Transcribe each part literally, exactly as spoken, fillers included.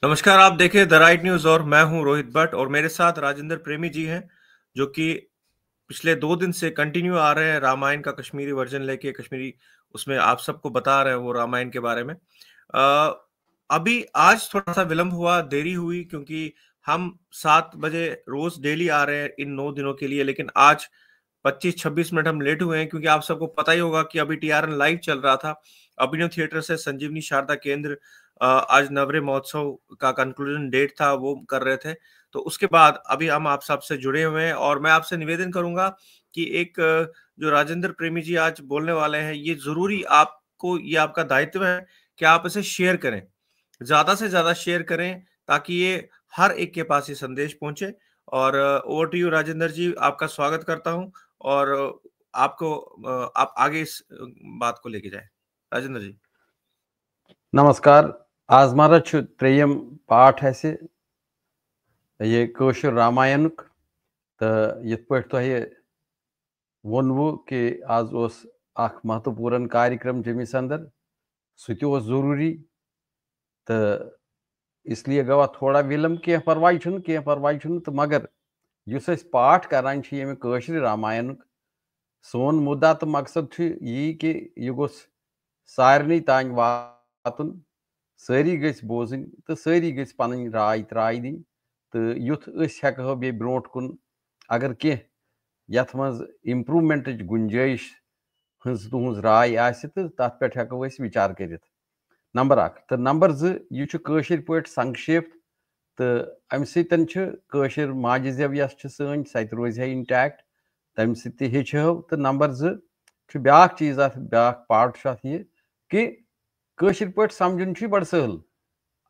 नमस्कार, आप देख रहे हैं द राइट न्यूज और मैं हूं रोहित भट्ट और मेरे साथ राजेंद्र प्रेमी जी हैं, जो कि पिछले दो दिन से कंटिन्यू आ रहे हैं रामायण का कश्मीरी वर्जन लेके, कश्मीरी उसमें आप सबको बता रहे हैं वो रामायण के बारे में। अ, अभी आज थोड़ा सा विलंब हुआ, देरी हुई, क्योंकि हम सात बजे रोज डेली आ रहे हैं इन नौ दिनों के लिए, लेकिन आज पच्चीस छब्बीस मिनट हम लेट हुए हैं, क्योंकि आप सबको पता ही होगा कि अभी टीआरएन लाइव चल रहा था। अभिनव थिएटर से संजीवनी शारदा केंद्र, अ, आज नवरे महोत्सव का कंक्लूजन डेट था, वो कर रहे थे। तो उसके बाद अभी हम आप सबसे जुड़े हुए हैं और मैं आपसे निवेदन करूंगा कि एक, अ, जो राजेंद्र प्रेमी जी आज बोलने वाले हैं, ये जरूरी आपको, ये आपका दायित्व है कि आप इसे शेयर करें, ज्यादा से ज्यादा शेयर करें, ताकि ये हर एक के पास ये संदेश पहुंचे। और ओवर टू यू राजेंद्र जी, आपका स्वागत करता हूं और आपको, अ, आप आगे इस, अ, बात को लेके जाएं। राजेंद्र जी। नमस्कार। आज मारा छु त्रेयम पाठ ऐसे ये कोशु रामायणुक। तो यित पठ तो ये वोनवु कि आज ओस अख महत्वपूर्ण कार्यक्रम जमिस अंदर, सु ति ओस जरूरी। तो इसलिए गवा थोड़ा विलंब, कह परवाई छुन, कह परवाई छुन। तो मगर युस अस पाठ करान छि यमि कोशरि रामायणुक, सोन मुद्दा तो मकसद छु यी कि यह गोस सारनी तान वातुन, सारी गस बोजन तो सारी गस पन राय त्राय दिन। तो युथ अस हेकहो बे ब्रोट कुन अगर कह यथ मज इम्प्रूवमेंट गुंजाइश हज तुहज राय आसि तो तथ पे हेको अस विचार करित। नंबर अख। तो नंबर ज, यह छु काशिर पाठ संक्षेप। तो अमि सतन छु काशिर माजि जेव यस छु सन, सत रोज है इंटैक्ट, तम सत हेचो। तो नंबर ज छु ब्याक चीज अथ, ब्याक पार्ट छु अथ यह कि काशिर पाठ समझुन छु बड़ सहल।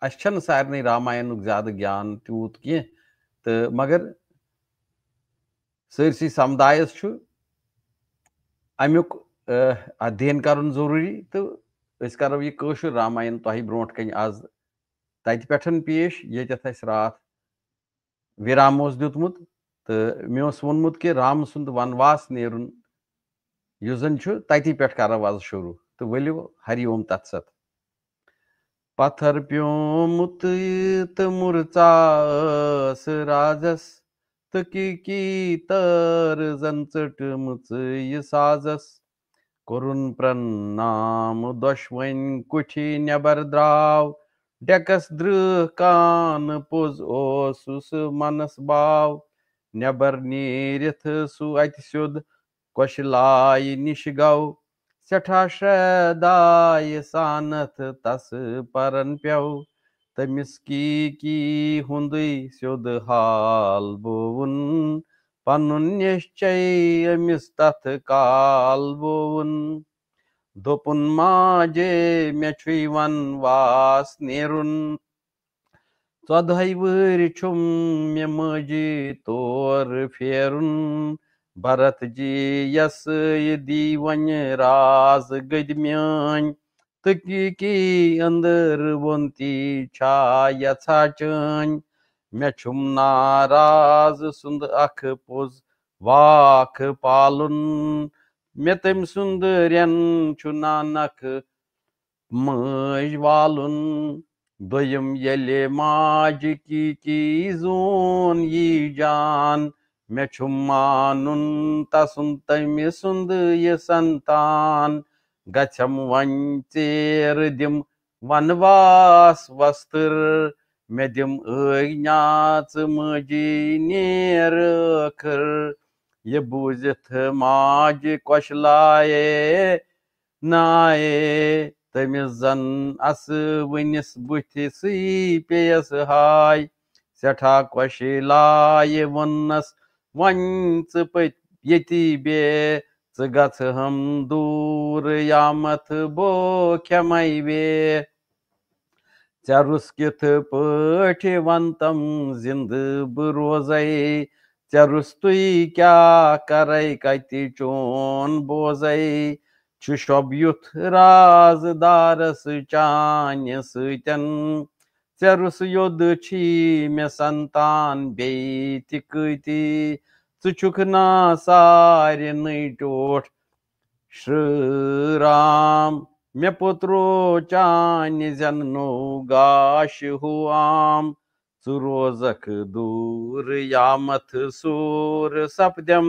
अस छन सारने रामायणुक ज्यादा ज्ञान तूत कह, तो मगर सरसी समुदायस छु अमुक, अ, अध्ययन करन जरूरी। तो अस करो यह काशिर रामायण तोही ब्रोट कन आज तति पेठन पेश, येतथ अस रात विराम ओस दितमुत। तो मे ओस वोनमुत कि राम सुंद वनवास नेरुन युस जन छु, तति पेठ करो आज शुरू। तो वलियो हरि ओम तत्सत। पत्थर प्योमुत त मुर्चा स राजस, त की की तर जन चटमुच यि साजस। कोरुन प्रणाम दोशवनि कुठि नेबर द्राव, डेकस दृह कान पोज ओसुस मनस बाव। नेबर नीरिथ सु अति स्योद कोशलाय निश गव। सेठा श्रद्धाय सानथ तस परन प्यव। तमिस की की हुंदुय स्योद हाल बोवुन, पनुन निश्चय अमिस तथ काल बोवुन। दोपुन माजे मे छुय वनवास नेरुन, ژۄدہے وٕہٕرۍ چھُم مےٚ مٲجی تور پھیرُن۔ بھرت جی یس یہِ دی وۄنۍ راز گٔدۍ میٲنۍ، تہٕ کی کی أنٛدر ووٚن تی چھا یژھا چٲنۍ۔ مےٚ چھُم ناراض سُنٛد اکھ پوٚز واکھ پالُن، مےٚ تٔمۍ سُنٛد رٮ۪ن چھُ نانکھ مٲج والُن۔ دوٚیِم ییٚلہِ ماجہِ کی کی زوٗن یی جان، مےٚ چھُ مانُن تسُنٛد تٔمۍ سُنٛد یہِ سنتان۔ گژھٮ۪م وۄنۍ ژیر دِم ونواس وستر، مےٚ دِم ٲے ناژ مٲجی نیر ٲخٕر۔ یہِ بوٗزِتھ ماجہِ کۄشلایے نایے، تٔمِس زن اسہٕ وٕنِس بُتھِ سٕے پیٚیس ہاے۔ سٮ۪ٹھاہ کۄشلایہِ ووٚننس وۄنۍ ژٕ پٔتۍ ییٚتی بے، ژٕ گژھ ہم دوٗر یامتھ بو کھٮ۪مے وے۔ ژےٚ رُس کِتھ پٲٹھۍ ونتم زِندٕ بہٕ روزے، ژےٚ رُستُے کیٛاہ کرے کتہِ چون بوزے۔ چھُ شۄب یُتھ رازدارس چانہِ سۭتٮ۪ن، ژےٚ رُس یوٚد چھی مےٚ سنتان بیٚیہِ تہِ کۭتی۔ ژٕ چھُکھ نا سارنٕے ٹوٹھ شرٛ رام، مےٚ پوٚترو چانہِ زٮ۪نہٕ نوٚو گاش ہُہ عام۔ ژٕ روزکھ دوٗر یامتھ سوٗر سپدم۔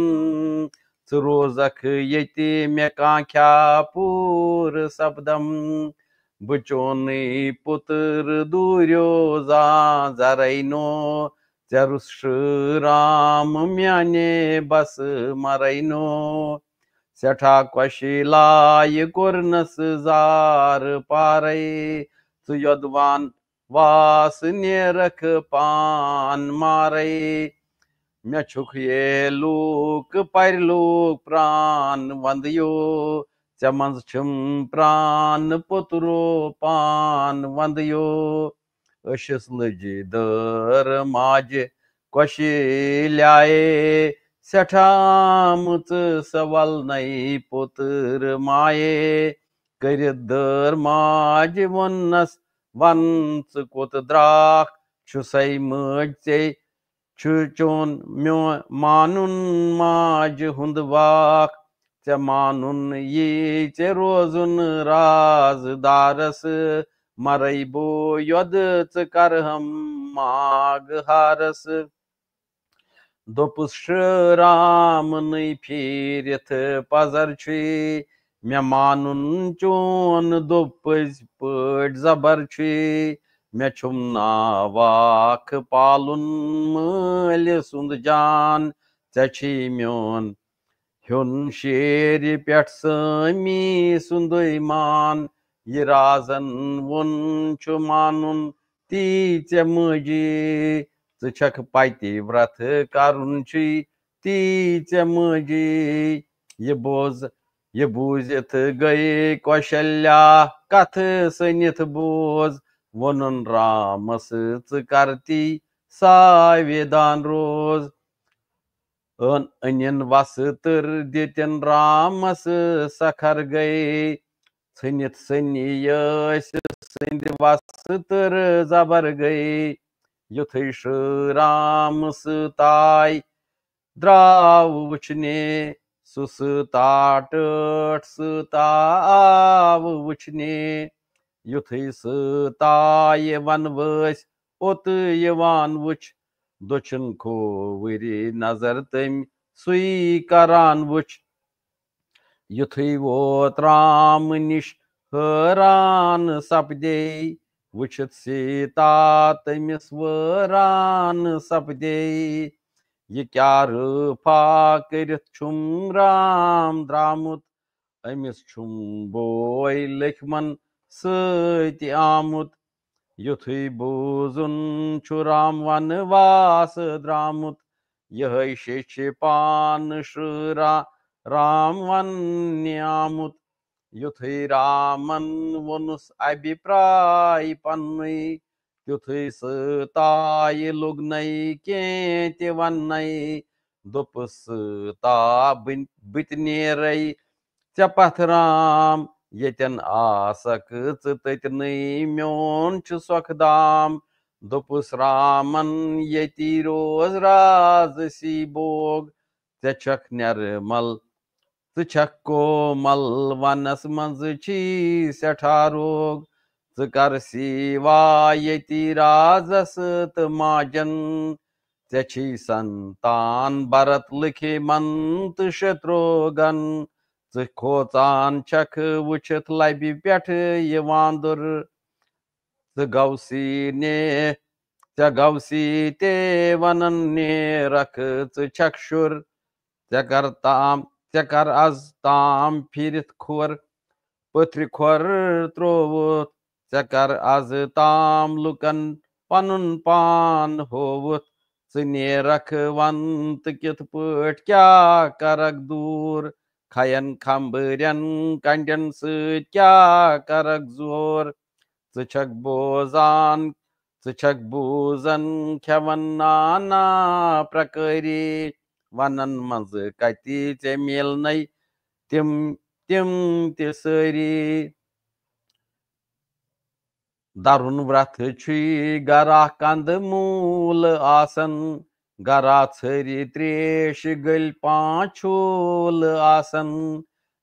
ژٕ روزکھ ییٚتہِ مےٚ کانٛکھیا پوٗر سپدم۔ بہٕ چونُے پُتر دوٗریو زان زرینو۔ ژےٚ رُس شرام میانہِ بس مرینو۔ سٮ۪ٹھاہ کۄشہِ لایہِ کوٚرنس زار پارے۔ ژٕ یوٚدوان واس نیرکھ پان مارے۔ مےٚ چھُکھ یے لوٗکھ پرِ لوٗکھ پران وندیو۔ ژےٚ منٛز چھِم پران پُترو پان وندیو۔ أشِس لٔجہِ دٲر ماجہِ کۄشہِ لیایے۔ سٮ۪ٹھاہ آمٕژ سۄ ولنَے پُتر مایے۔ کٔرِتھ دٲر ماجہِ ووٚننس، ون ژٕ کوٚت درٛاکھ؟ چھُسے مٲج ژے چھُ چون میون مانُن ماجہِ ہُنٛد واکھ۔ ژےٚ مانُن یی ژےٚ روزُن رازدارس۔ مرے بہٕ یوٚدٕ ژٕ کرہم ماگ ہارس۔ دوٚپُس شرامنٕے پھیٖرِتھ پزر چھُے، مےٚ مانُن چون دوٚپ پٔزۍ پٲٹھۍ زبر چھُے۔ مےٚ چھُم ناو اکھ پالُن مٲلۍ سُنٛد جان، ژےٚ چھُے میون ہیوٚن شیرِ پٮ۪ٹھ سٲمی سُنٛدُے مان۔ یہِ رازن ووٚن چھُ مانُن تی ژےٚ مٲجی۔ ژٕ چھکھ پتی ورتھ کرُن چھُے تی ژےٚ مٲجی۔ یہِ بوز یہِ بوٗزِتھ گٔیے کوشلیا کتھٕ سٔنِتھ بوز۔ ووٚنُن رامس، ژٕ کر تی ساوِدان روز۔ ٲن أنِن وسہٕ تٕر دِتِن رامس سکھر گٔے۔ ژھٕنِتھ سٔنی یٲسۍ سٕنٛدِ وسہٕ تٕر زبر گٔے۔ یُتھُے شرام سۭتۍ آے درٛاو وٕچھنہِ، سُہ سۭتۍ ٹٲٹھ سۭتۍ آو وٕچھنہِ۔ یُتھُے سۭتۍ آیہِ ون وٲسۍ اوٚت یِوان وٕچھ، دٔچھُن کھووٕرِ نظر تٔمۍ سُے کران وٕچھ۔ یُتھُے ووت رام نِش حٲران سپدے، وٕچھِتھ سیٖتا تٔمِس وٲران سپدے۔ یہِ کیٛاہ رٲفا کٔرِتھ چھُم رام درٛامُت؟ أمِس چھُم بوے لٔکھمن سۭتۍ آمُت۔ یُتھُے بوٗزُن چھُ رام ونہٕ واس درٛامُت، یِہوٚے شیٚچھِ پانہٕ شرا-، رام وننہِ آمُت۔ یُتھُے رامن ووٚنُس ابہِ پراے پننُے، تیُتھُے سۭتایہِ لوٚگ نے کینٛہہ تہِ وننے۔ دوٚپُس، سۭتا، بہٕ بہٕ تہِ نیرے ژےٚ پتھ رام، ییٚتٮ۪ن آسکھ ژٕ تٔتنٕے میون چھُ سۄکھ دام۔ دوٚپُس رامن، ییٚتی روز راز سی بوگ، ژےٚ چھکھ نرمل، ژٕ چھکھ کومل، ونس منٛز چھی سٮ۪ٹھاہ روگ۔ ژٕ کر سیوا ییٚتی رازس تہٕ ماجن، ژےٚ چھی سنتان برت لکھمن تہٕ شتروگن۔ ژٕ کھوژان چھکھ وٕچھِتھ لبہِ پٮ۪ٹھ یہِ واندُر۔ ژٕ گوسی نے، ژےٚ گوسی تے ونن نیرکھ ژٕ چھکھ شُر۔ ژےٚ کر تام، ژےٚ کر از تام پھِرِتھ کھۄر، پٔتھرِ کھۄر ترووُتھ۔ ژےٚ کر از تام لُکن پنُن پان ہووُتھ۔ ژٕ نیرکھ ون تہٕ کِتھ پٲٹھۍ کیٛاہ کرکھ دوٗر؟ کھین کھمبرٮ۪ن کنڈٮ۪ن سۭتۍ کیٛاہ کرکھ زور؟ ژٕ چھکھ بوزان، ژٕ چھکھ بوزان کھٮ۪وان نانا پرکٲری۔ ونن منٛزٕ کتی ژےٚ میلنے تِم، تِم تہِ سٲری۔ درُن ورتھ چھُے گرا کند موٗل آسان، گرا ژھٔرِ تریش گٔلۍ پانٛژھ چھوٗل آسان۔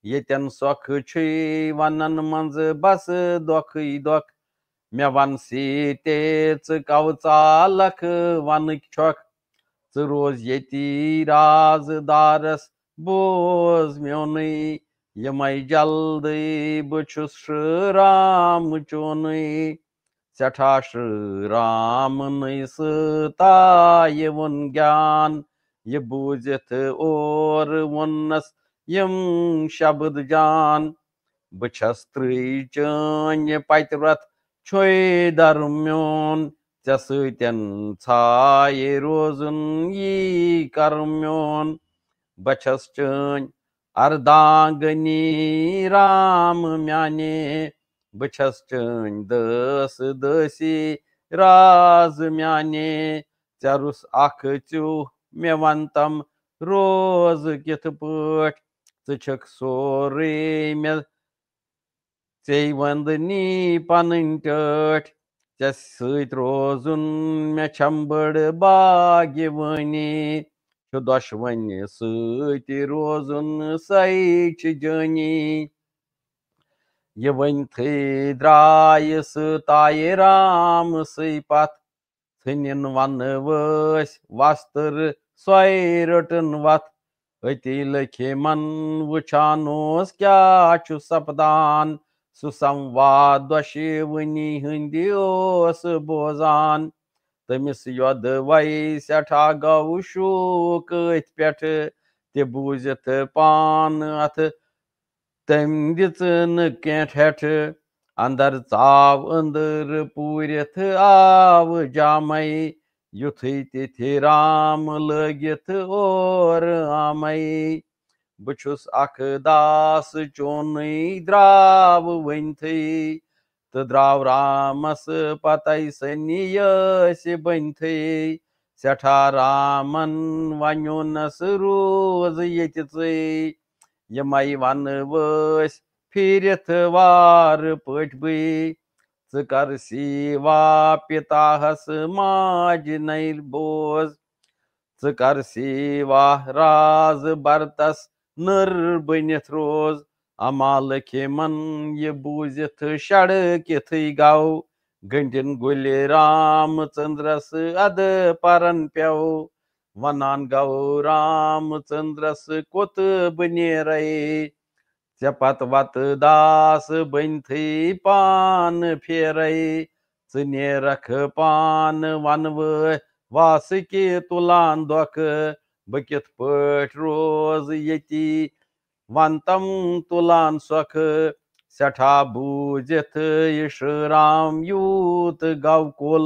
ییٚتٮ۪ن سۄکھٕ چھُے ونن منٛزٕ بس دۄکھٕے دۄکھ۔ مےٚ ون سیٖتے، ژٕ کَو ژالکھ ونٕکۍ چھۄکھ؟ ژٕ روز ییٚتی رازدارس، بوز میونُے، یِمے جلدٕے، بہٕ چھُس شرام چونُے۔ سٮ۪ٹھاہ شرامنٕے سۭتایہِ ووٚن گیان، یہِ بوٗزِتھ اورٕ ووٚننس یِم شبد جان۔ بہٕ چھَس ترٕے چٲنۍ پتہِ رۄتھ چھوے درمیون، ژےٚ سۭتٮ۪ن ژھایہِ روزُن یی کرُن میون۔ بہٕ چھَس چٲنۍ اردانگنی رام میانے، بہٕ چھَس چٲنۍ دٲس دٲسی راز میانے۔ ژےٚ رُس اکھ ژیوٗہ مےٚ وَن تم روز کِتھ پٲٹھۍ، ژٕ چھَکھ سورُے مےٚ ژے وندنی پنٕنۍ ٹٲٹھۍ۔ ژےٚ سۭتۍ روزُن مےٚ چھم بٔڑ باگوٲنی، چھُ دۄشوٕنی سۭتۍ روزُن سۄے چھِ جٲنی۔ یہِ ؤنتھٕے درٛایہِ سۭتایہِ رام سٕے پتھ، ژھٕنِن ونہٕ وٲسۍ وستٕر سۄے رٔٹٕن وتھ۔ أتی لٔکھِمن وٕچھان اوس کیٛاہ چھُ سپدان، سُہ سمواد دۄشوٕنی ہٕنٛدِ اوس بوزان۔ تٔمِس یۄدوَے سٮ۪ٹھاہ گوٚو شوق أتھۍ پٮ۪ٹھ، تہِ بوٗزِتھ پانہٕ اَتھٕ تٔمۍ دِژ نہٕ کینٛہہ ٹھٮ۪ٹھٕ۔ اندر ژاو أندٕر پوٗرِتھ آو جامے، یُتھُے تِتھِ رام لٲگِتھ اورٕ آمے۔ بہٕ چھُس اکھ داس چونُے درٛاو ؤنتھٕے، تہٕ درٛاو رامس پتے سنی یٲسۍ بٔنتھٕے۔ سٮ۪ٹھاہ رامن ونیونس روز ییٚتہِ ژٕے، یِمے ونہٕ وٲسۍ پھیٖرِتھ وارٕ پٲٹھۍ بٕے۔ ژٕ کر سیوا پِتاہس ماجہِ نَے بوز، ژٕ کر سیوا راز برتس نٔر بٔنِتھ روز۔ اما لٔکھِمن یہِ بوٗزِتھ شڑٕ کِتھٕے گو، گٔنڈِن گُلہِ رام ژٔندرس ادٕ پرن پیو۔ ونان گو رام ژٔندرس کوٚت بہٕ نیرے، ژےٚ پتہٕ وتہٕ داس بٔنتھٕے پانہٕ پھیرے۔ ژٕ نیرکھ پانہٕ ونوٕ واسہٕ کہِ تُلان دۄکھٕ، بہٕ کِتھ پٲٹھۍ روز ییٚتی ونتم تُلان سۄکھٕ۔ سٮ۪ٹھاہ بوٗزِتھ یہِ شرام یوٗت گو کُل،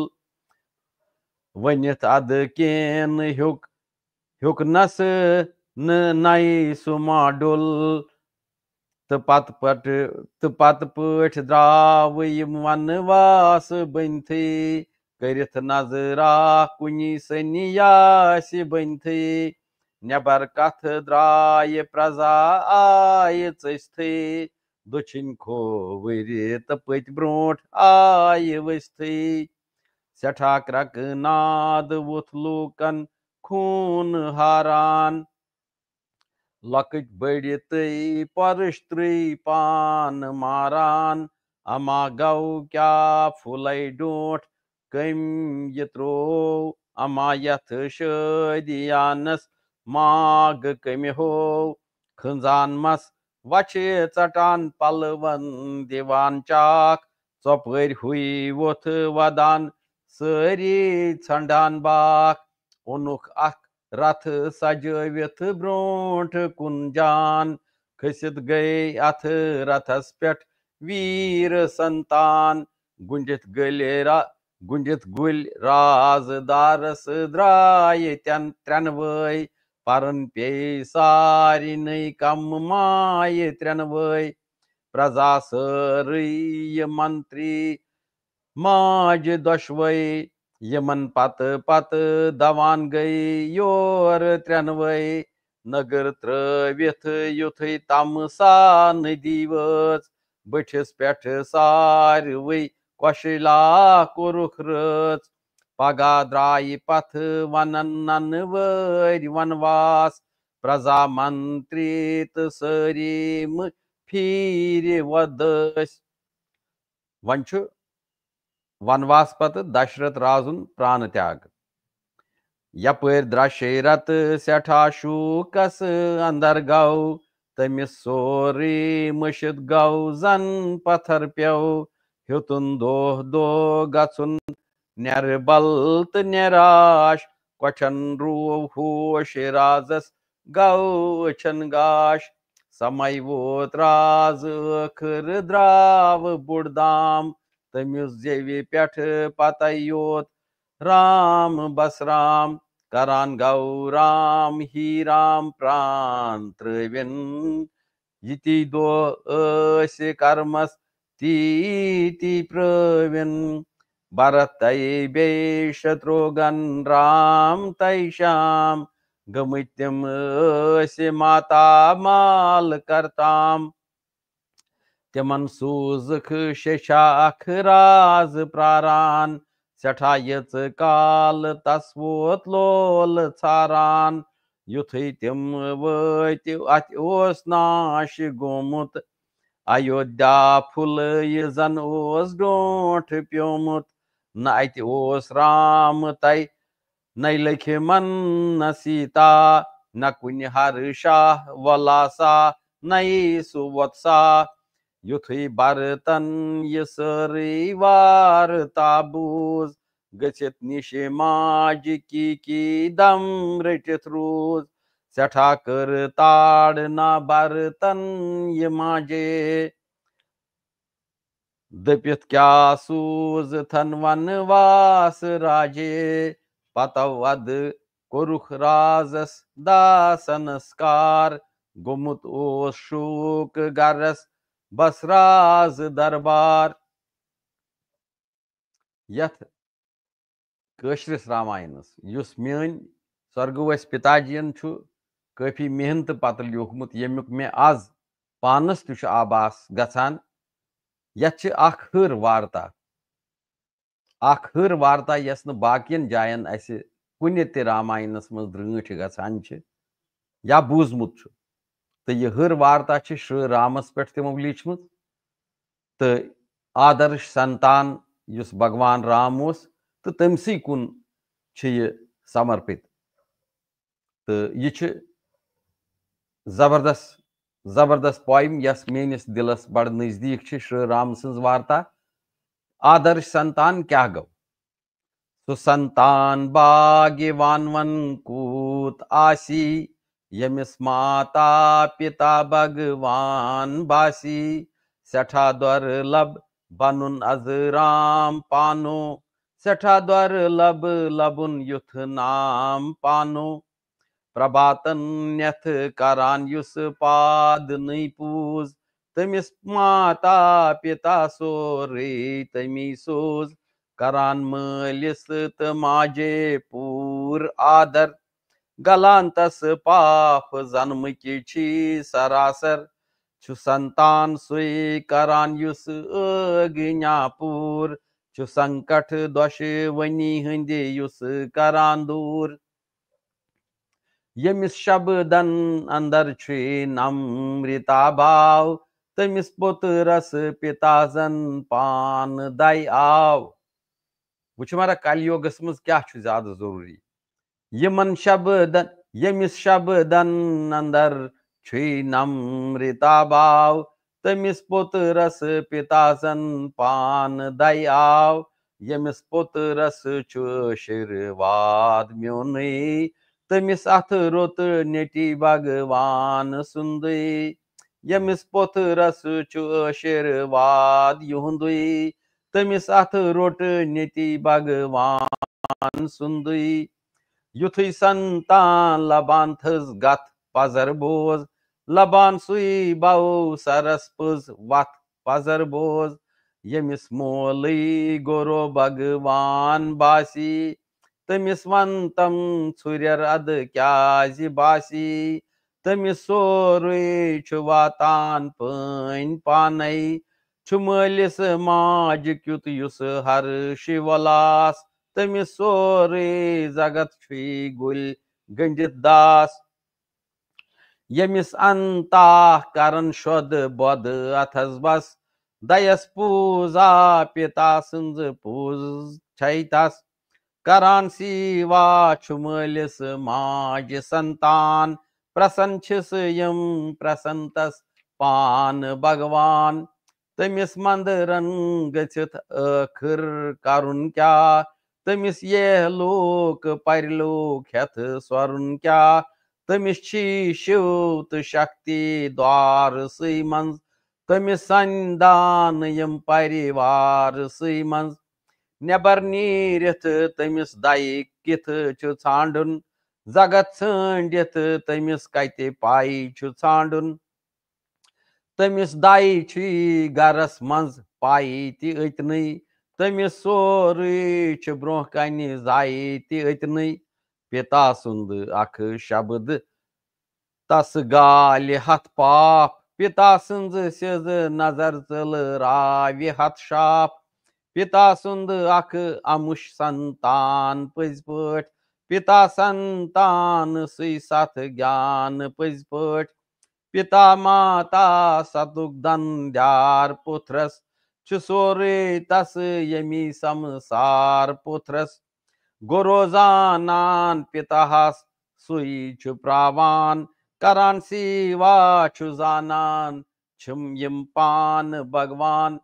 ؤنِتھ ادٕ کین ہیوٚک ہیوٚکنس نہٕ نَے سُہ ماڈُل۔ تہٕ پتہٕ پٲٹھۍ تہٕ پتہٕ پٲٹھۍ درٛاو یِم ونہٕ واسہٕ بٔنتھٕے، کٔرِتھ نظرا کُنی سنی یاسہِ بٔنتھٕے۔ نٮ۪بر کتھ درٛایہِ پرزا آیہِ ژٔسۍتھٕے، دٔچھِنۍ کھووٕرِ تہٕ پٔتۍ برونٛٹھ آیہِ ؤسۍتھٕے۔ سٮ۪ٹھاہ کرٛکہٕ ناد ووٚتھ لوٗکن خوٗن ہاران۔ لۄکٕٹۍ بٔڑۍ تہٕ پرٕشترٕے پان ماران۔ اما گو کیٛاہ پھُلے ڈونٛٹھ کٔمۍ یہِ تروو۔ اما یتھ شٲدیانس ماگ کٔمۍ ہوو۔ کھنٛزان مس وچھِ ژٹان پلون دِوان چاکھ۔ ژۄپٲرۍ ہُے ووٚتھ ودان سٲری ژھنڈان باکھ۔ اوٚنُکھ اکھ رتھ سجٲوِتھ برونٛٹھ کُن جان۔ کھٔسِتھ گٔے اتھ رتھس پٮ۪ٹھ ویٖر سنتان۔ گُنٛڈِتھ گٔلۍ را-، گُنٛڈِتھ گُلۍ رازدارس درٛایہِ تٮ۪ن ترٛٮ۪نوَے۔ پرن پیٚیہِ سارنٕے کم مایہِ ترٛٮ۪نوَے۔ پرزا سٲرٕے یہِ منتری ماجہِ دۄشوَے۔ یِمن پتہٕ پتہٕ دوان گٔے یور ترٛٮ۪نوَے۔ نٔگٕر ترٲوِتھ یُتھُے تمہٕ سا ندی وٲژ، بٔٹھِس پٮ۪ٹھ ساروٕے کۄشلا کوٚرُکھ رٲژ۔ پگاہ درٛایہِ پتھٕ ونن ننہٕ وٲرۍ ونواس، پرزا منتری تہٕ سٲری مہٕ پھیٖرِ وۄدٲسۍ۔ وۄنۍ چھُ ونواس پتہٕ دشرتھ رازُن پرانہٕ تیاگ۔ یپٲرۍ درٛشے رتہٕ سٮ۪ٹھاہ شوٗکس اندر گوٚو، تٔمِس سورُے مٔشِتھ گوٚو زن پتھر پیوٚو۔ ہیوٚتُن دۄہ دۄہ گژھُن نٮ۪ربل تہٕ نِراش، کۄٹھٮ۪ن روو ہوش رازس گوٚو أچھن گاش۔ سمے ووت راز ٲخٕر درٛاو بوٚڑ دام، تٔمِس زیوِ پٮ۪ٹھٕ پتے یوت رام بس رام۔ کران گوٚو رام ہی رام پران ترٲوِن، یِتی دۄہ ٲسۍ کرمس تی تی پرٲوِن۔ بھرت تَے بیٚیہِ شتروگن رام تَے شام، گٔمٕتۍ تِم ٲسۍ ماتا مال کرتام۔ تِمن سوٗزٕکھ شیٚچھا اکھ راز پراران، سٮ۪ٹھاہ یٔژ کال تس ووت لول ژھاران۔ یُتھُے تِم وٲتۍ، اتہِ اوس ناش گوٚمُت ایودھیا پھُلہٕ، یہِ زن اوس ڈونٛٹھ پیومُت۔ نہ اتہِ اوس رام تَے، نَے لکھمن نہ سیتا، نہ کُنہِ ہرشا ولاسا، نَے سُہ وۄتسا۔ یُتھُے بھرتن یہِ سٲرٕے وارتا بوٗز، گٔژھِتھ نِش ماجہِ کی کی دم رٔٹِتھ روٗز۔ سٮ۪ٹھاہ کٔر تاڑ نا بھرتن یہِ ماجے۔ دٔپِتھ کیٛاہ سوٗزتھن ونواس راجے۔ پتو ادٕ کوٚرُکھ رازس داسنسکار۔ گوٚمُت اوس شوک گرس بس راز دربار۔ یتھ کٲشرِس راماینس، یُس میٲنۍ سۄرگہٕ وٲسۍ پِتاجین چھُ کٲفی محنتہٕ پتہٕ لیوٗکھمُت، ییٚمیُک مےٚ از پانس تہِ چھُ آباس گژھان، یتھ چھِ اکھ ہٕر وارتا، اکھ ہٕر وارتا، یۄس نہٕ باقین جاین اسہِ کُنہِ تہِ راماینس منٛز درٛٲنٛٹھۍ گژھان چھِ یا بوٗزمُت چھُ۔ تہٕ یہِ ہٕر وارتا چھِ شری رامس پٮ۪ٹھ تِمو لیٖچھمٕژ۔ تہٕ آدرش سنتان یُس بھگوان رام اوس تہٕ تٔمسٕے کُن چھِ یہِ سمرپِت۔ تہٕ یہِ چھِ زبردست، زبردست پویم، یۄس میٲنِس دِلس بڑٕ نزدیٖک چھِ۔ شری رام سٕنٛز وارتا۔ آدرش سنتان کیٛاہ گوٚو؟ سُہ سنتان بھاگیوان وَن کوٗت آسی، ییٚمِس ماتا پِتا بھگوان باسی۔ سٮ۪ٹھاہ دۄرلب بنُن از رام پانو، سٮ۪ٹھاہ دۄرلب لبُن یُتھ نام پانو۔ پرباتن نٮ۪تھ کران یُس پاد نٕے پوٗز، تٔمِس ماتا پِتا سورُے تٔمی سوٗز۔ کران مٲلِس تہٕ ماجے پوٗر آدر، گلان تس پاپھ زنمٕکۍ چھی سراسر۔ چھُ سنتان سُے کران یُس ٲگنیا پوٗر، چھُ سنکٹ دۄشوٕنی ہٕنٛدِ یُس کران دوٗر۔ ییٚمِس شبدن اندر چھُے نمرتا بھاو، تٔمِس پوٚتُرس پِتا زن پانہٕ دَے آو۔ وٕچھ مگر کل یوگس منٛز کیٛاہ چھُ زیادٕ ضروٗری۔ یِمن شبدن، ییٚمِس شبدن اندر چھُے نمرتا بھاو، تٔمِس پوٚتُرس پِتا زن پانہٕ دَے آو۔ ییٚمِس پوٚتُرس چھُ آشیٖرواد میونُے، تٔمِس اَتھٕ روٚت نیٚٹی بھگوان سُنٛدُے۔ ییٚمِس پوٚتُرس چھُ آشیٖرواد یِہُنٛدُے، تٔمِس اَتھٕ روٚٹ نیٚٹی بھگوان سُنٛدُے۔ یُتھُے سنتان لبان تھٔز گتھ پزر بوز، لبان سُے بو سرس پٔز وتھ پزر بوز۔ ییٚمِس مولٕے گورو بھگوان باسی، تٔمِس ون تم ژھُرٮ۪ر ادٕ کیٛازِ باسی۔ تٔمِس سورُے چھُ واتان پٲنۍ پانے، چھُ مٲلِس ماجہِ کیُتھ یُس ہرشی ولاس۔ تٔمِس سورُے زگت چھُے گُلۍ گٔنٛڈِتھ داس۔ ییٚمِس انتاہ کرن شۄد بۄد اتھس بس، دَیس پوٗزا پِتا سٕنٛز پوٗز چھے تس۔ کران سیوا چھُ مٲلِس ماجہِ سنتان، پرسن چھِس یِم پرسنتس پان بھگوان۔ تٔمِس مندرن گٔژھِتھ ٲخٕر کرُن کیٛاہ؟ تٔمِس یہِ لوک پرلوک ہٮ۪تھ سۄرُن کیٛاہ؟ تٔمِس چھی شِو تہٕ شکتی دوارسٕے منٛز، تٔمِس سندان یِم پریوارسٕے منٛز۔ نٮ۪بر نیٖرِتھ تٔمِس دَیہِ کِتھ چھُ ژھانڈُن؟ زگت ژھٲنڈِتھ تٔمِس کتہِ پاے چھُ ژھانڈُن؟ تٔمِس دَے چھُے گرس منٛز پاے تہِ أتنٕے، تٔمِس سورُے چھُ برونٛہہ کنہِ زاے تہِ أتنٕے۔ پِتا سُنٛد اکھ شبد تس گالہِ ہتھ پاپ، پِتا سٕنٛز سیٚزٕ نظر ژٔل راوِ ہتھ شاپ۔ پِتا سُنٛد اکھ امُش سنتان پٔزۍ پٲٹھۍ، پِتا سنتان سُے ستھ گیان پٔزۍ پٲٹھۍ۔ پِتا ماتا ستُک دندیار پُتھرس، چھُ سورُے تس ییٚمی سمسار پُتھرس۔ گوٚو روزانان پِتاہس سُے چھُ پراوان، کران سیوا چھُ زانان، چھِم یِم پان بھگوان۔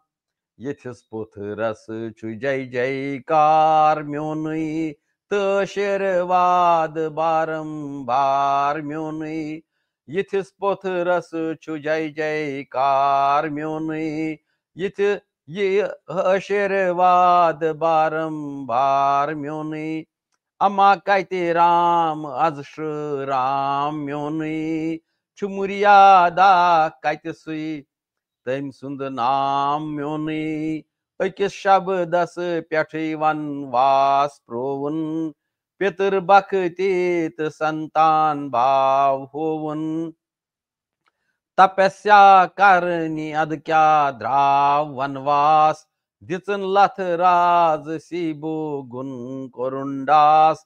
یِتھِس پُتھرس چھُ جے جے کار میونُے، تہٕ آشیٖرواد بارمبار میونُے۔ یِتھِس پُتھرس چھُ جے جے کار میونُے، یِتھِ یہِ آشیٖرواد بارمبار میونُے۔ اما کتہِ رام از شرٛ رام میونُے، چھُ مریادا کتہِ سُے تٔمۍ سُنٛد نام میونُے۔ أکِس شبدس پٮ۪ٹھٕے ونواس پرووُن، پِتٕر بختی تہٕ سنتان باو ہووُن۔ تپسیا کرنہِ ادٕ کیٛاہ درٛاو ونواس، دِژٕن لتھ راز سیٖبو گُن کوٚرُن ڈاس۔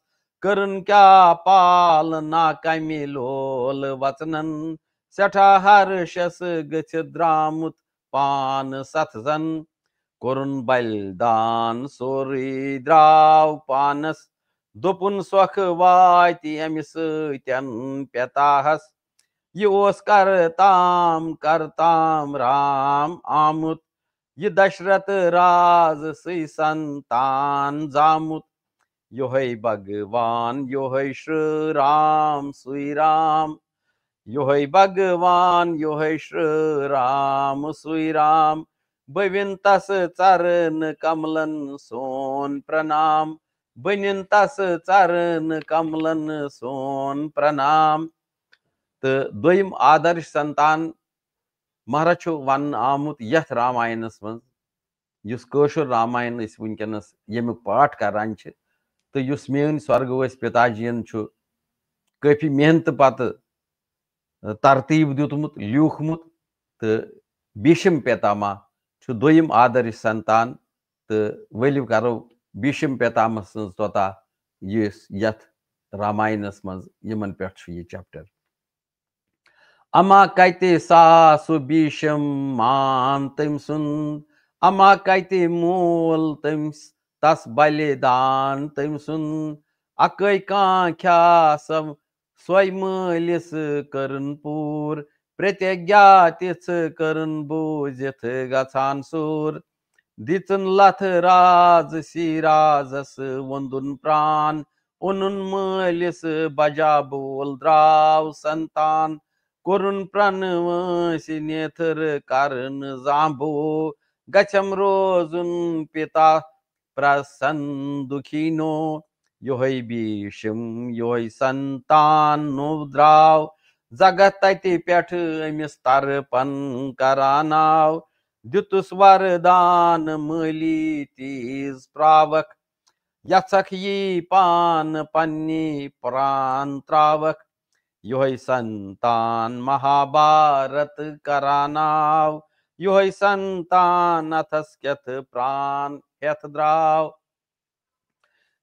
کٔرٕن کیٛاہ پال نا کمہِ لول وژنن، سٮ۪ٹھاہ ہرشس گٔژھِتھ درٛامُت پانہٕ ستھ زن۔ کوٚرُن بلدان سورُے درٛاو پانس، دوٚپُن سۄکھٕ واتہِ امہِ سۭتٮ۪ن پِتاہس۔ یہِ اوس کرتام کرتام رام آمُت، یہِ دشرتھ راز سٕے سنتان زامُت۔ یۄہے بھگوان، یۄہے شرٛ رام سُے رام، یۄہے بھگوان، یۄہے شرٛ رام سُے رام۔ بہٕ وِنہٕ تس ژرنہٕ کملن سون پرنام، بہٕ نِنہٕ تس ژرنہٕ کملن سون پرنام۔ تہٕ دوٚیِم آدرش سنتان مہراج چھُ وننہٕ آمُت یتھ راماینس منٛز، یُس کٲشُر راماین أسۍ وٕنکیٚنس ییٚمیُک پاٹھ کران چھِ، تہٕ یُس میٲنۍ سۄرگہٕ وٲسۍ پِتاجین چھُ کٲفی محنتہٕ پتہٕ ترتیٖب دیُتمُت، لیوٗکھمُت، تہٕ بھیشم پیتاما چھُ دوٚیِم آدرش سنتان۔ تہٕ ؤلِو کرو بھیشم پیتاما سٕنٛز توٚتا یُس یتھ راماینس منٛز یِمن پٮ۪ٹھ چھُ یہِ چیپٹر۔ اما کتہِ سا سُہ بھیشم مان تٔمۍ سُنٛد، اما کتہِ مول تٔمۍ س-، تس بلِدان تٔمۍ سُنٛد۔ اکٲے کانٛہہ کھیا سۄ سۄے مٲلِس کٔرٕن پوٗر، پرتیجا تِژھ کٔرٕن بوٗزِتھ گژھان سوٗر۔ دِژٕن لتھ راز سی رازس ووٚندُن پران، اوٚنُن مٲلِس بجا بول درٛاو سنتان۔ کوٚرُن پرٛن وٲنٛسہِ نیتھٕر کرٕن زامبو، گژھٮ۪م روزُن پِتا پرسن دُکھینو۔ یۄہے بھیشم، یۄہے سنتان نوٚو درٛاو، زگت تتہِ پٮ۪ٹھ أمِس ترپن کران آو۔ دیُتُس وردان مٲلی تیز پراوکھ، یژھکھ یی پان پننی پران تراوکھ۔ یۄہے سنتان مہابھارت کران آو، یۄہے سنتان اتھس کٮ۪تھ پران ہٮ۪تھ درٛاو۔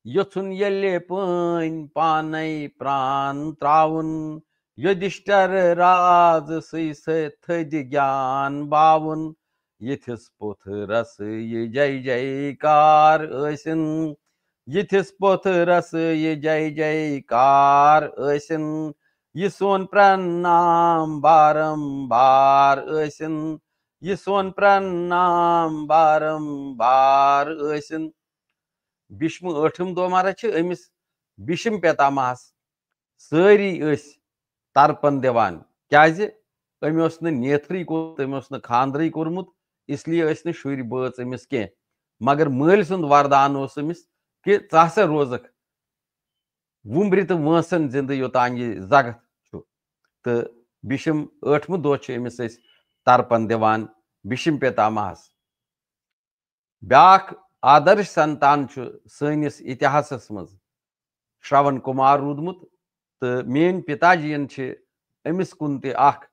یژھُن ییٚلہِ پٲنۍ پانے پران تراوُن، یُدھشٹر راز سٕے سۭتۍ تھٔدِ گیان باوُن، یِتھِس پوٚتھرس یہِ جے جے کار ٲسِن۔ یِتھِس پوٚتھرس یہِ جے جے کار ٲسِن، یہِ سون پرنام بارمبار ٲسِن۔ یہِ سون پرنام بارمبار ٲسِن۔ بھیشم ٲٹھم دومارا چھِ أمِس بھیشم پیتامہس سٲری ٲسۍ ترپن دِوان، کیازِ أمۍ اوس نہٕ نیتھرٕے کوٚرمُت، أمۍ اوس نہٕ خاندرٕے کوٚرمُت، اس لیے ٲسۍ نہٕ شُرۍ بٲژ أمِس کینٛہہ۔ مگر مٲلۍ سُنٛد وردان اوس أمِس کہِ ژٕ ہسا روزکھ وُمبرِ تہٕ وٲنٛسن زِندٕ یوٚتام یہِ زگتھ چھُ۔ تہٕ بھیشم ٲٹھمہِ دۄہ چھِ أمِس أسۍ ترپن دِوان بھیشم پیتامہس۔ بیاکھ آدرش سنتان چھُ سٲنِس اتحاسس منٛز شرون کمار روٗدمُت، تہٕ میٲنۍ پتا جین چھِ أمِس کُن تہِ اکھ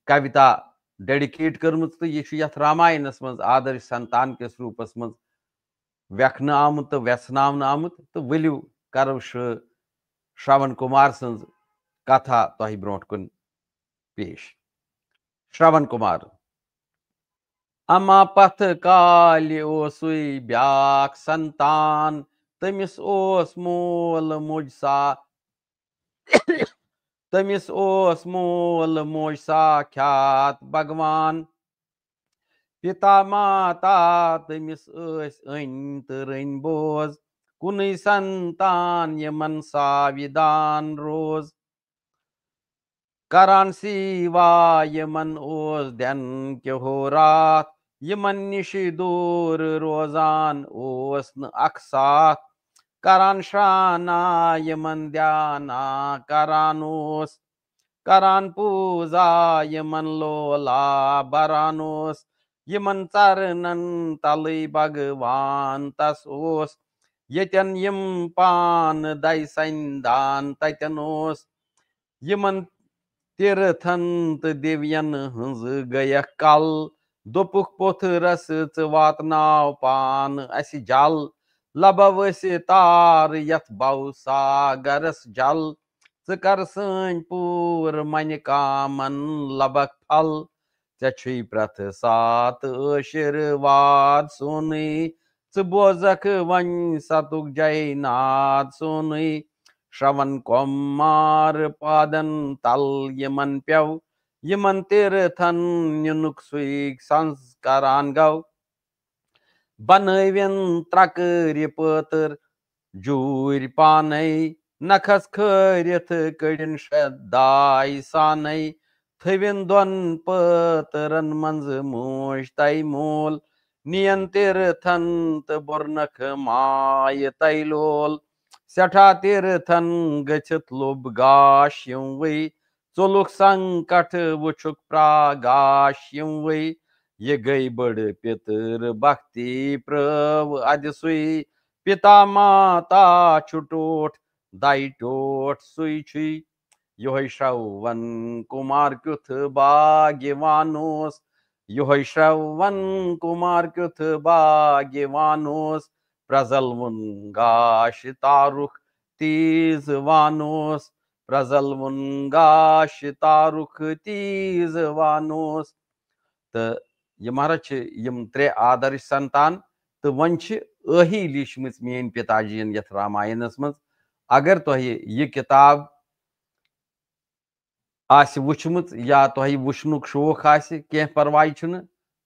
کویتا ڈیڈیکیٹ کٔرمٕژ، تہٕ یہِ چھُ یتھ راماینس منٛز آدرش سنتان کِس روٗپس منٛز ویکھنہٕ آمُت تہٕ ویژھناونہٕ آمُت۔ تہٕ ؤلِو کرو شرو-، شرون کمار سٕنٛز کتھا تۄہہِ برونٛٹھ کُن پیش۔ شرون کمار۔ اما پتھ کالہِ اوسُے بیاکھ سنتان، تٔمِس اوس مول موج سا-، تٔمِس اوس مول موج ساکھیات بھگوان۔ پتا ماتا تٔمِس ٲسۍ أنۍ تہٕ رٔنۍ بوز، کُنُے سنتان یِمن ساوِدان روز۔ کران سیوا یِمن اوس دٮ۪ن کہِ ہو راتھ، یِمن نِش دوٗر روزان اوس نہٕ اکھ ساتھ۔ کران شرانا یِمن دھیانا کران اوس، کران پوٗزا یِمن لولا بران اوس، یِمن ژرنن تلٕے بھگوان تس اوس۔ ییٚتٮ۪ن یِم پانہٕ دَے سندان تتٮ۪ن اوس۔ یِمن تیٖرتھن تہٕ دیوین ہٕنٛز گٔیکھ کل، دوٚپُکھ پوٚتھرس ژٕ واتناو پانہٕ اسہِ جل۔ لبو أسۍ تار یتھ بو ساگرس جل، ژٕ کر سٲنۍ پوٗرٕ منہِ کامن لبکھ پھل۔ ژےٚ چھُے پرٛٮ۪تھ ساتہٕ آشیٖرواد سونُے، ژٕ بوزکھ وۄنۍ ستُک جے ناد سونُے۔ شرون کمار پادن تل یِمن پیو، یِمن تیٖرتھن نِنُک سُے سنسکاران گو۔ بنٲوِن ترکرِ پٲتٕر جوٗرۍ پانے، نکھس کھٲرِتھ کٔڑِن شداے سانے۔ تھٲوِن دۄن پٲترن منٛز موج تَے مول، نِین تیٖرتھن تہٕ بوٚرنکھ ماے تَے لول۔ سٮ۪ٹھاہ تیٖرتھن گٔژھِتھ لوٚب گاش یِموٕے، ژوٚلُکھ سنکٹ وُچھُکھ پراگاش یِموٕے۔ یہِ گٔے بٔڑ پِتٕر بھکتی پرٛٲو ادِ سُے۔ پِتا ماتا چھُ ٹوٹھ دَے ٹوٹھ سُے چھُے۔ یِہوٚے شرٛوَن کُمار کیُتھ بھاگیوان اوس۔ یِہوٚے شرٛوَن کُمار کیُتھ بھاگیوان اوس۔ پرٛزلوُن گاش تارُکھ تیٖز وان اوس۔ پرٛزلوُن گاش تارُکھ تیٖز وان اوس۔ تہٕ یہِ مہراج چھِ یِم ترٛےٚ آدرش سنتان، تہٕ وۄنۍ چھِ ٲہی لیٖچھمٕژ میٲنۍ پِتا جِین یَتھ راماینس منٛز۔ اگر تۄہہِ یہِ کِتاب آسہِ وٕچھمٕژ یا تۄہہِ وٕچھنُک شوق آسہِ، کینٛہہ پرواے چھُنہٕ۔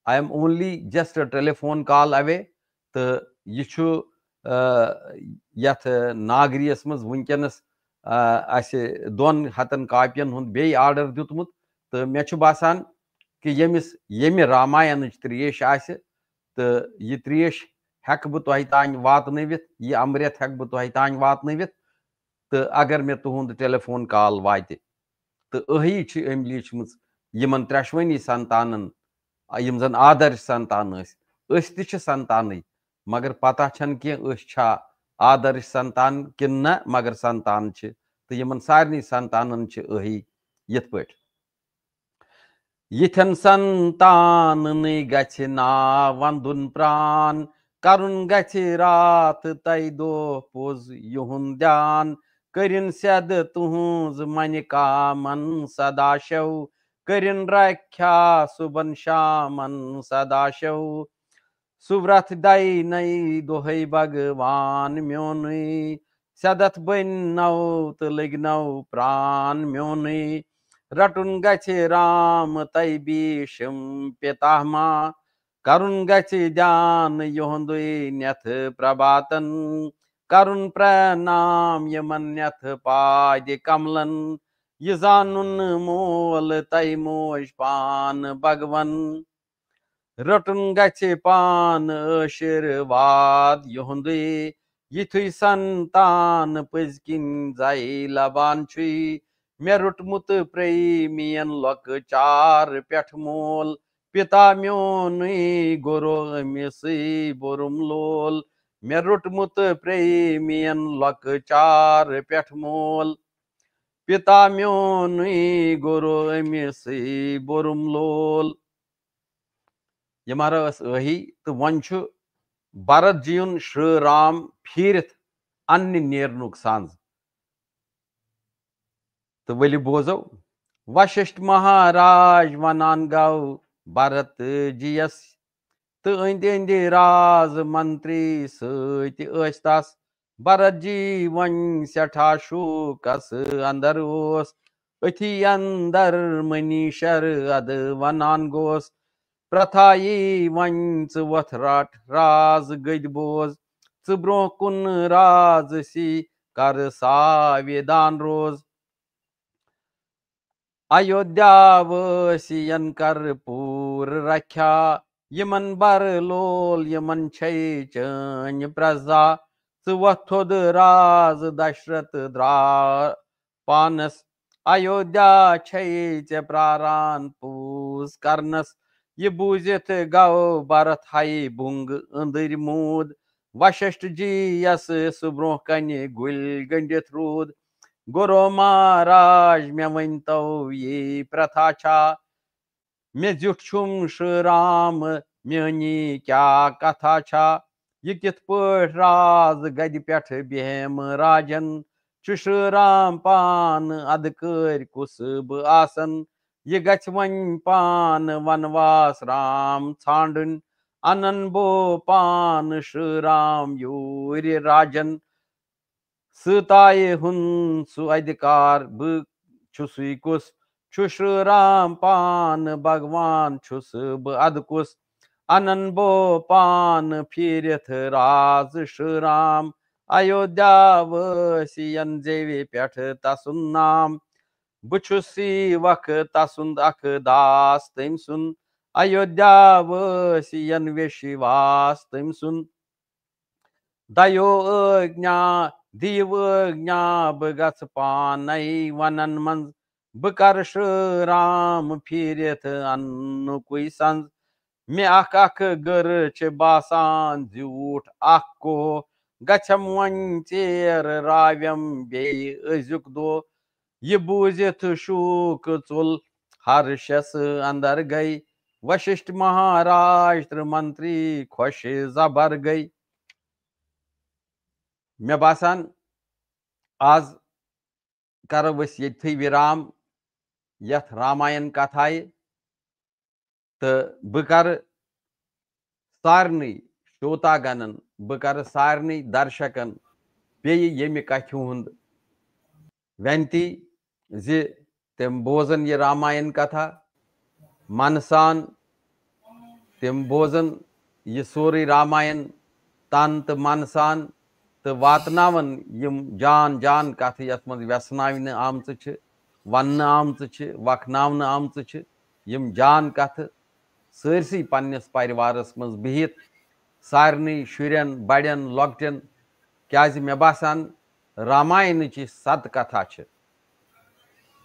I am only just a telephone call away۔ تہٕ یہِ چھُ، آ، یَتھ ناگریَس منٛز وٕنکیٚنَس، آ، اَسہِ دۄن ہَتَن کاپیَن ہُنٛد بیٚیہِ آرڈر دیُتمُت۔ تہٕ مےٚ چھُ باسان کہِ ییٚمِس، ییٚمہِ راماینٕچ ترٛیش آسہِ، تہٕ یہِ ترٛیش ہٮ۪کہٕ بہٕ تۄہہِ تام واتنٲوِتھ، یہِ امرت ہٮ۪کہٕ بہٕ تۄہہِ تام واتنٲوِتھ، تہٕ اگر مےٚ تُہُنٛد ٹیلیفون کال واتہِ۔ تہٕ أہی چھِ أمۍ لیٖچھمٕژ یِمن ترٛٮ۪شوٕنی سنتانن، یِم زن آدرش سنتان ٲسۍ۔ أسۍ تہِ چھِ سنتانٕے، مگر پتہ چھنہٕ کینٛہہ أسۍ چھا آدرش سنتان کِنہٕ نہ، مگر سنتان چھِ۔ تہٕ یِمن سارنٕے سنتانن چھِ أہی یِتھ پٲٹھۍ۔ یِتھٮ۪ن سنتاننٕے گژھِ نا وندُن پران، کرُن گژھِ راتھ تَے دۄہ پوٚز یِہُنٛد دیان۔ کٔرِن سیٚد تُہٕنٛز منہِ کامن سدا شو، کٔرِن رکھیا صُبحن شامن سدا شو۔ سُورتھ دَے نَے دۄہَے بھگوان میونُے، سیٚدتھ بٔنۍ نو تہٕ لٔگۍ نو پران میونُے۔ رَٹُن گژھِ رام تۄہہِ بھیشم پِتاما، کرُن گژھِ دیان یُہُنٛدُے نِتھ پرباتن، کرُن پرنام یِمن نِتھ پادِ کملن۔ یہِ زانُن مول تۄہہِ موج پان بھگوان، رَٹُن گژھِ پان آشیرواد یُہُنٛدُے، یِتھُے سنتان پٔزۍ کِنۍ زَے لبان چھُے۔ مےٚ روٚٹمُت پریمین لۄکچار پٮ۪ٹھ مول، پِتا میونُے گوٚرو أمِسٕے بوٚرُم لول۔ مےٚ روٚٹمُت پریمین لۄکچار پٮ۪ٹھ مول، پِتا میونُے گوٚرو أمِسٕے بوٚرُم لول۔ یہِ مہراز ٲہی تہٕ وۄنۍ چھُ بھرت جیُن شری رام پھیٖرِتھ اننہِ نیرنُک سنز۔ تہٕ ؤلِو بوزو، وششٹ مہاراج ونان گو بھرت جیس، تہٕ أنٛدۍ أنٛدۍ راز منتری سۭتۍ ٲسۍ تس۔ بھرت جی وۄنۍ سٮ۪ٹھاہ شوقس اندر اوس، أتھی اندر منی شرد ونان گوس، پرتھایی وۄنۍ ژٕ وۄتھ رٹ راز گٔدۍ بوز، ژٕ برونٛہہ کُن راز سی کر ساوِدان روز۔ ایودھیا وٲسِین کر پوٗرٕ رکھیا، یِمن بر لول یِمن چھے چٲنۍ پرزا۔ ژٕ وۄتھ تھوٚد راز دشرتھ درا پانس، ایودھیا چھے ژےٚ پراران پوٗز کرنس۔ یہِ بوٗزِتھ گو بھرت ہاے بُنٛگ أنٛدٕرۍ موٗد۔ وششٹ جی یس سُہ برونٛہہ کنہِ گُلۍ گٔنٛڈِتھ روٗد۔ گوٚرو مہاراج مےٚ ؤنۍ تو یی پرتھا چھا؟ مےٚ زیُٹھ چھُم شری رام، میٲنی کیٛاہ کتھا چھا؟ یہِ کِتھ پٲٹھۍ راز گدِ پٮ۪ٹھ بیہم راجن؟ چھُ شری رام پانہٕ ادٕ کٲرۍ کُس بہٕ آسن؟ یہِ گژھِ وۄنۍ پانہٕ ونواس رام ژھانڈٕنۍ، انن بو پانہٕ شری رام یوٗرِ راجن۔ سۭتایہِ ہُنٛد سُہ ادھکار بہٕ چھُسٕے کُس؟ چھُ شری رام پانہٕ بھگوان چھُس بہٕ ادٕ کُس؟ انن بو پانہٕ پھیٖرِتھ راز شری رام، ایودھیا وٲسِین زیوِ پٮ۪ٹھ تسُنٛد نام۔ بہٕ چھُس سی وق تسُنٛد اکھ داس تٔمۍ سُنٛد، ایودھیا وٲسِین ویشی واس تٔمۍ سُنٛد۔ دَیو ٲگنیا، دِیِو ٲگنیا، بہٕ گژھٕ پانے ونن منٛز۔ بہٕ کرٕ شری رام پھیٖرِتھ اننُکُے سنٛز۔ مےٚ اکھ اکھ گٔر چھِ باسان زیوٗٹھ اکھ کوہ۔ گژھم وۄنۍ ژیر راوٮ۪م بیٚیہِ أزیُک دۄہ۔ یہِ بوٗزِتھ شوٗک ژوٚل ہرشس اندر گٔے۔ وششٹ مہاراج تہٕ منتری خۄش زبر گٔے۔ مےٚ باسان، آز کرو أسۍ ییٚتھٕے وِرام یتھ راماین کتھایہِ، تہٕ بہٕ کرٕ سارنٕے شروتا گنن، بہٕ کرٕ سارنٕے درشکن بیٚیہِ ییٚمہِ کتھِ ہُنٛد وینتی زِ تِم بوزن یہِ راماین کتھا من سان، تِم بوزن یہِ سورُے راماین تن تہٕ من سان، تہٕ واتناون یِم جان جان کتھٕ یتھ منٛز ویژھناونہٕ آمژٕ چھِ، وننہٕ آمژٕ چھِ، وکھناونہٕ آمژٕ چھِ، یِم جان کتھٕ سٲرسٕے پننِس پریوارس منٛز بِہِتھ، سارنٕے شُرٮ۪ن، بڑٮ۪ن، لۄکٹٮ۪ن، کیازِ مےٚ باسان راماینٕچ یہِ ست کتھا چھِ۔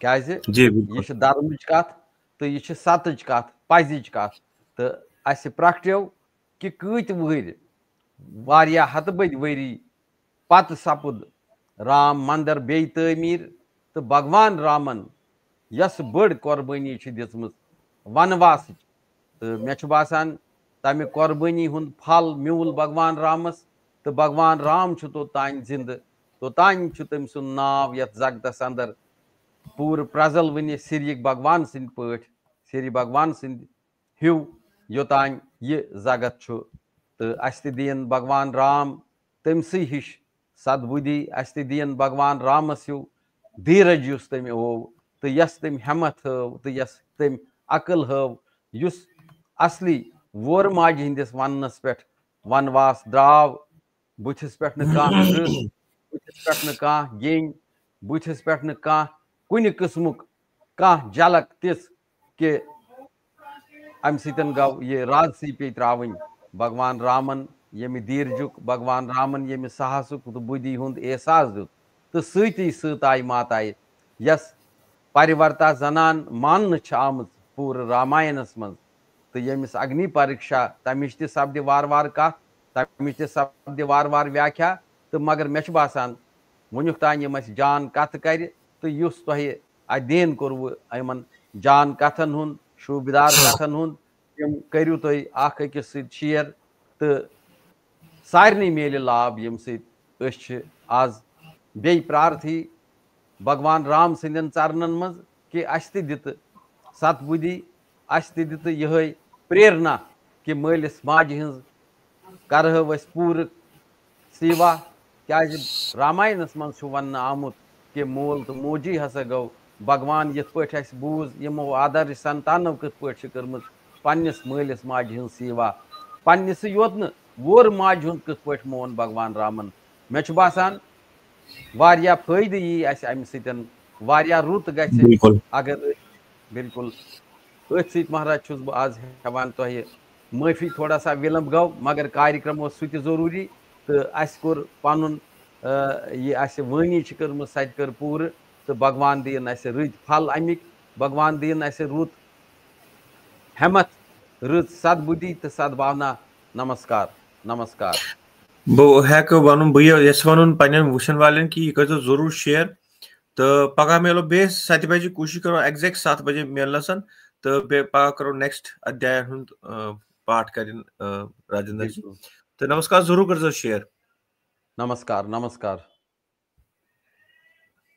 کیازِ جی، بِلکُل۔ یہِ چھِ دھرمٕچ کتھ تہٕ یہِ چھِ ستٕچ کتھ، پزِچ کتھ۔ تہٕ اسہِ پرٛکٹیو کہِ کۭتۍ ؤرۍ، واریاہ ہتہٕ بٔدۍ ؤری پتہٕ سپُد رام مندر بیٚیہِ تعمیٖر، تہٕ بھگوان رامن یۄس بٔڑ قۄربٲنی چھِ دِژمٕژ ونواسٕچ، تہٕ مےٚ چھُ باسان تمہِ قۄربٲنی ہُنٛد پھل میوٗل بھگوان رامس، تہٕ بھگوان رام چھُ توٚتام زِندٕ۔ توٚتام چھُ تٔمۍ سُنٛد ناو یَتھ زگتَس اندر پوٗرٕ پرٛزل وٕنہِ سِریہِ بھگوان سٕنٛدۍ پٲٹھۍ، سِری بھگوان سٕنٛدۍ ہیوٗ، یوٚتام یہِ زگت چھُ۔ تہٕ اَسہِ تہِ دِیِن بھگوان رام تٔمۍ سٕے ہِش سدبُدھی، اَسہِ تہِ دِیِن بھگوان رامَس ہیوٗ دھیٖرج یُس تٔمۍ ہوو، تہٕ یۄس تٔمۍ ہٮ۪متھ ہٲو تہٕ یۄس تٔمۍ عقل ہٲو، یُس اصلی وورٕ ماجہِ ہٕنٛدِس وننَس پٮ۪ٹھ ونواس درٛاو، بُتھِس پٮ۪ٹھ نہٕ کانٛہہ رٕژ، بُتھِس پٮ۪ٹھ نہٕ کانٛہہ گیٚنۍ، بُتھِس پٮ۪ٹھ نہٕ کانٛہہ کُنہِ قٕسمُک کانٛہہ جھلک تِژھ کہِ اَمہِ سۭتۍ گوٚو یہِ رازسی پیٚیہِ ترٛاوٕنۍ۔ بھگوان رامن ییٚمہِ دھیٖرجُک، بھگوان رامن ییٚمہِ ساہسُک تہٕ بُدھی ہُنٛد احساس دیُت، تہٕ سۭتی سۭتۍ آیہِ ماتایہِ، یۄس پریورتا زنان ماننہٕ چھِ آمٕژ پوٗرٕ راماینس منٛز، تہٕ ییٚمِس اگنی پریکشا، تَمِچ تہِ سپدِ وارٕ وارٕ کتھ، تَمِچ تہِ سپدِ وارٕ وارٕ ویاکھیا۔ تہٕ مگر مےٚ چھُ باسان، وُنیُک تام یِم اَسہِ جان کتھٕ کرِ، تہٕ یُس تۄہہِ ادھین کوٚروٕ یِمن جان کتھن ہُنٛد، شوٗبدار کتھن ہُنٛد، تِم کٔرِو تُہۍ اکھ أکِس سۭتۍ شیئر، تہٕ سارنٕے میلہِ لابھ، ییٚمہِ سۭتۍ أسۍ چھِ آز بیٚیہِ پرارتھی بھگوان رام سٕنٛدٮ۪ن چرنن منٛز کہِ اَسہِ تہِ دِتہٕ ستبُدھی، اَسہِ تہِ دِتہٕ یِہوٚے پریرنا کہِ مٲلِس ماجہِ ہٕنٛز کرہو أسۍ پوٗرٕ سیوا، کیازِ راماینس منٛز چھُ وننہٕ آمُت کہِ مول تہٕ موجی ہسا گوٚو بھگوان، یِتھ پٲٹھۍ اَسہِ بوٗز یِمو آدرش سنتانو کِتھ پٲٹھۍ چھِ کٔرمٕژ پننِس مٲلِس ماجہِ ہٕنٛز سیوا، پننِسٕے یوت نہٕ، وورٕ ماجہِ ہُنٛد کِتھ پٲٹھۍ مون بھگوان رامن۔ مےٚ چھُ باسان، واریاہ فٲیدٕ یی اَسہِ اَمہِ سۭتۍ، واریاہ رُت گژھِ، بِلکُل۔ اگر أسۍ، بِلکُل، أتھۍ سۭتۍ مہراج چھُس بہٕ آز ہٮ۪وان تۄہہِ معٲفی، تھوڑا سا وِلمب گوٚو، مگر کاریکرم اوس سُہ تہِ ضروٗری، تہٕ اَسہِ کوٚر پَنُن، آ، یہِ اَسہِ وٲنی چھِ کٔرمٕژ، سۄ تہِ کٔر پوٗرٕ، تہٕ بھگوان دِیِن اَسہِ رٕتۍ پھل اَمِکۍ، بھگوان دِیِن اَسہِ رُت ہٮ۪متھ، رٕژ سدبُدھی تہٕ سدبھاونا۔ نمسکار، نمسکار۔ بہٕ ہٮ۪کہٕ وَنُن، بہٕ یہِ یَژھٕ وَنُن پنٛنٮ۪ن وٕچھَن والٮ۪ن کہِ یہِ کٔرۍزیو ضروٗر شِیَر۔ تہٕ پگاہ میلو بیٚیہِ ستہِ بجہِ، کوٗشِش کرو exact ستھ بجے میلنس۔ تہٕ بیٚیہِ پگاہ کرو next ادھیاین ہُنٛد، آ، پاٹھ کرٕنۍ، آ، راجندر جی۔ بِلکُل۔ تہٕ نمسکار ضروٗر کٔرۍزیو شِیَر۔ نمسکار، نمسکار۔